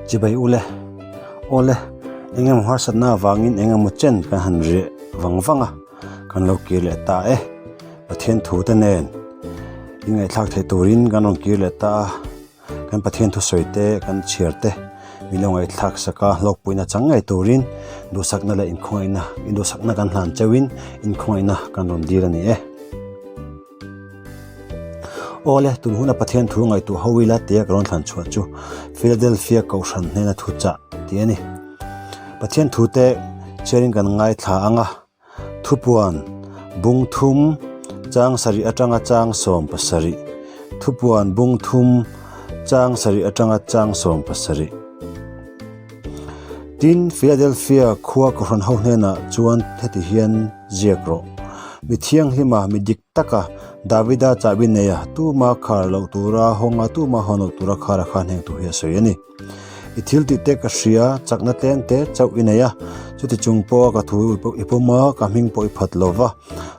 Chibai ule, Awle, eng emaw harsatna avangin eng emaw chen kan han reh vang vang a, kan lo kir leh ta e. Pathian thu te nen inngaihthlak theih turin kan rawn kir leh ta a, kan Pathian thusawi te, kan chhiar te min lo ngaihthlak sak a, hlawkpuina chang ngei turin duhsakna leh inkhawngaihna, induhsakna kan hlan cheuhin inkhawngaihna kan rawn dil a ni e. Awle, tun huna Pathian thu ngaihtuah ho ila tia ka rawn thlan chhuah chu Philadelphia Kohhran hnena thu chah tih a ni. Pathian thu te chhiarin kan ngaithla ang a, thupuan bung thum chang sarih atanga chang 70, thupuan bung thum chang sarih atanga chang 70. Tin, Philadelphia khua Kohhran ho hnenah chuan heti hian ziak rawh, Mi thianghlima, mi dik taka, Davida chahbi neia tuma khar loh tura hawnga tuma hawn loh tura khar a khan heng thu hi a sawi a ni. I thil tih te ka hria, chakna tlem te chauh i nei a, chuti chung pawha ka thu i pawm a, ka hming pawh i phat lo va,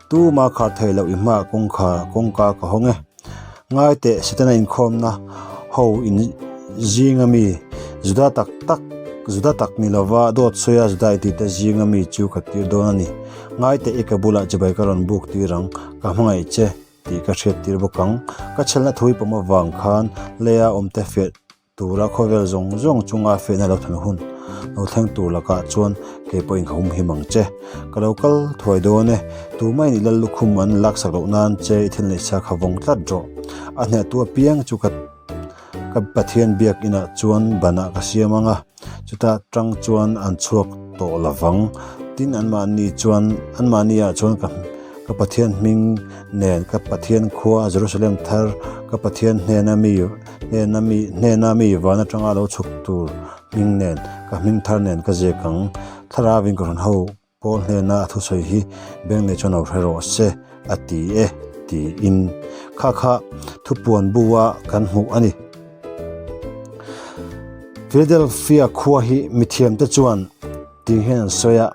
tuma khar thei loh i hmaah kawngkhar kawngka ka hawng e. Ngai teh, Setana inkhawmna ho in zinga mi Juda tak tak Juda tak ni lova dawt sawi a Juda i tihte zinga mi chu ka tir dawn a ni. Ngai teh i ka bulah chibai ka rawn buk tir ang, ka hmangaih che tih ka hriat tir bawk ang. Ka chhelna thui pawm avang khan leia awmte fiah Tura khawvel zawng zawng chunga fiahna lo thlen hun lo thleng tur lakah chuan kei pawhin ka hum him ang che. Ka lo kal thuai dawn e, tumah in i lal lukhum an laksak loh nan che i thil neih sa kha vawng tlat rawh. A hnehtu apiang chu ka ka Pathian biak inah chuan banah ka siam ang a, chuta tang chuan an chhuak tawh lo vang. Tin anmahni chuan anmahni ah chuan ka ka Pathian hming nen ka Pathian khua Jerusalem thar ka Pathian hnena mi Hnena mi hnena mi van atanga lo chhuk tur hming nen ka hming thar nen ka ziak ang. Thlarau in ka rawn ho pawl hnena a thusawi hi beng nei chuan lo hre rawh se a ti e tiin kha kha thupuan bu a kan hmuh a ni. Philadelphia khua hi mithiam te chuan tih hian an sawi a,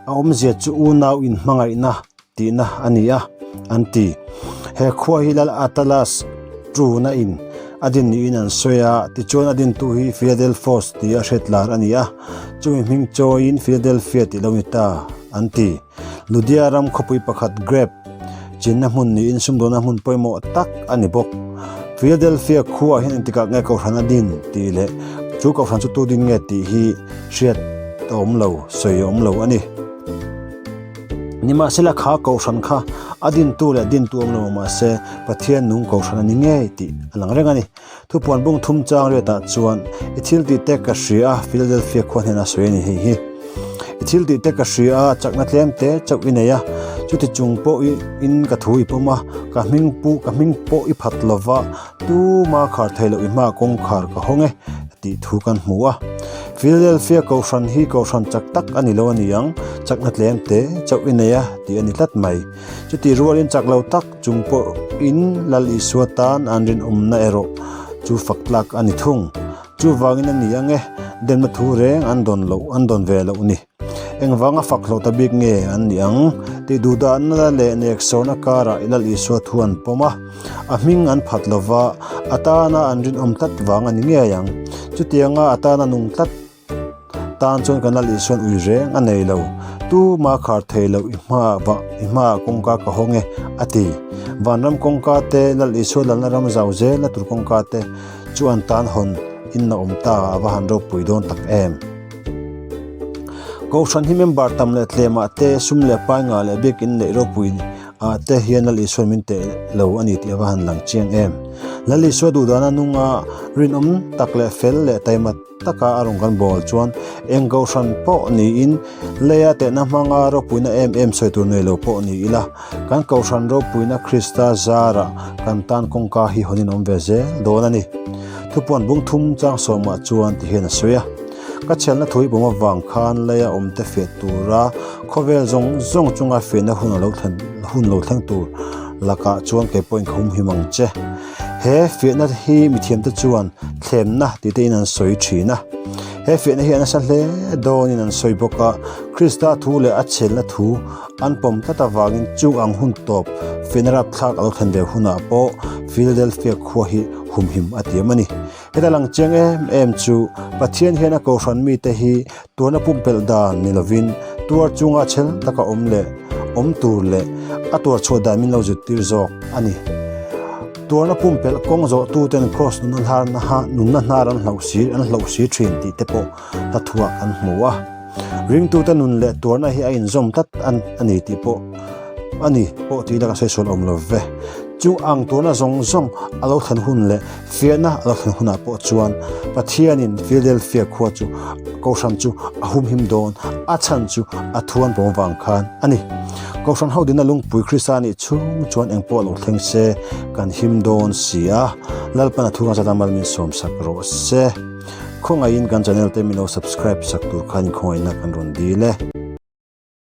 a awmzia chu unau inhmangaihna tihna a ni a, an ti. He khua hi Lal Atalas Truna in a din niin an sawi a, tichuan a dintu hi Philadelphos tih a hriat lar a ni a, chumi hming chawiin Philadelphia tih lo ni ta, an ti. Ludia ram khawpui pakhat Grep chinna hmun niin sumdawna hmun pawimawh tak a ni bawk. Philadelphia khuaah hian engtikah nge Kohhran a din tih leh chu Kohhran chu tu din nge tih hi hriat a awm lo, sawi a awm lo a ni. Nimahsela kha Kohhran kha a dintu leh dintu awm lo mahse Pathian nung Kohhran a ni ngei tih a lang reng a ni. Thupuan bung thum chang riatah chuan i thil tih te ka hria a, Philadelphia khua hnenah sawi a ni hei hi. I thil tih te ka hria a, chakna tlem te chauh i nei a, chuti chung pawh i in ka thu i pawm a, ka hming pu ka hming pawh i phat lova, tuma khar thei loh i hmaah kawngkhar ka hawng e tih thu kan hmu a. Philadelphia Kohhran hi Kohhran chak tak a ni lo a ni ang, chakna tlem te chauh i nei a tih a ni tlat mai. Chuti rualin chak lo tak chung pawhin Lal Isua tan an rinawmna erawh chu fak tlak a ni thung. Chuvangin a ni ang e, demna thu reng an dawn loh an dawn ve loh ni. Engvanga fak hlawh ta bik nge an ni ang? Tih duhdahna leh neksawrna karah Lal Isua thu an pawm a, a hming an phat lova, a tana an rinawm tlat vang a ni ngei ang. Chutianga a tana nung tlat tan chuan kan Lal Isuan ui reng a nei lo. Tuma khar thei loh i hma va i hmaah kawngka ka hawng e, a ti. Vanram kawngka te, Lal Isua lalna ram zau zel a tur kawngka te chu an tan hawn in a awm ta a va han ropui dawn tak em. Kohhran hi member tam leh tlemah te, sum leh pai ngah leh biakinn neih ropui ah te hian Lal Isuan min teh lo a ni tih a va han lang chiang em. Lal Isua duhdana nunga rinawm tak leh fel leh taima taka a rawn kan bawl chuan eng kohhran pawh niin leia tehna hmanga ropuina em em sawi tur nei lo pawh ni ila, kan kohhran ropuina Krista zarah kan tan kawngka hi hawnin awm ve zel dawn a ni. Thupuan bung thum chang sawmah chuan ti hian a sawi a, Ka chhelna thui bawm avang khan leia awmte fiah tura khawvel zawng zawng chunga fiahna hun a lo thlen hun lo thleng tur lakah chuan kei pawhin ka humhim ang che. He fiahna hi mithiamte chuan thlemna tih te in an sawi thin a. He fiahna hi a nasa hle dawnin an sawi bawk a, Krista thu leh a chhelna thu an pawm tlat avangin chung ang hun tawp fiahna rapthlak a lo thlen ve hunah pawh Philadelphia khua hi humhim a tiam a ni. Heta lang chiang em em chu Pathian hian a kohhran mite hi tuarna pumpelh dan ni lovin tuar chunga chhel taka awm leh awm tur leh a tuar chhuah dan min lo zirtir zawk a ni. Tuarna pumpelh kawng zawhtuten Kraws nunna hnar nunna hnar an hlauh si an hlauh si thin tih te pawh hlathuah kan hmu a. Ringtute nun leh tuarna hi a inzawm tlat a ni tih pawh a ni pawh tih laka sawi sual awm lo ve. Chung ang tuarna zawng zawng a lo thlen hun leh fiahna a lo thlen hunah pawh chuan Pathianin Philadelphia khua chu Kohhran chu a humhim dawn, a chhan chu a thuan pawm vang khan a ni. Kohhran ho dinna lungpui Krista nih chhung chuan engpawh lo thleng se kan him dawn si a, Lalpan a thu kan zat a mal min sawm sak rawh se. Khawngaihin kan channel te min lo subscribe sak tur khan khawngaihna kan rawn dil e.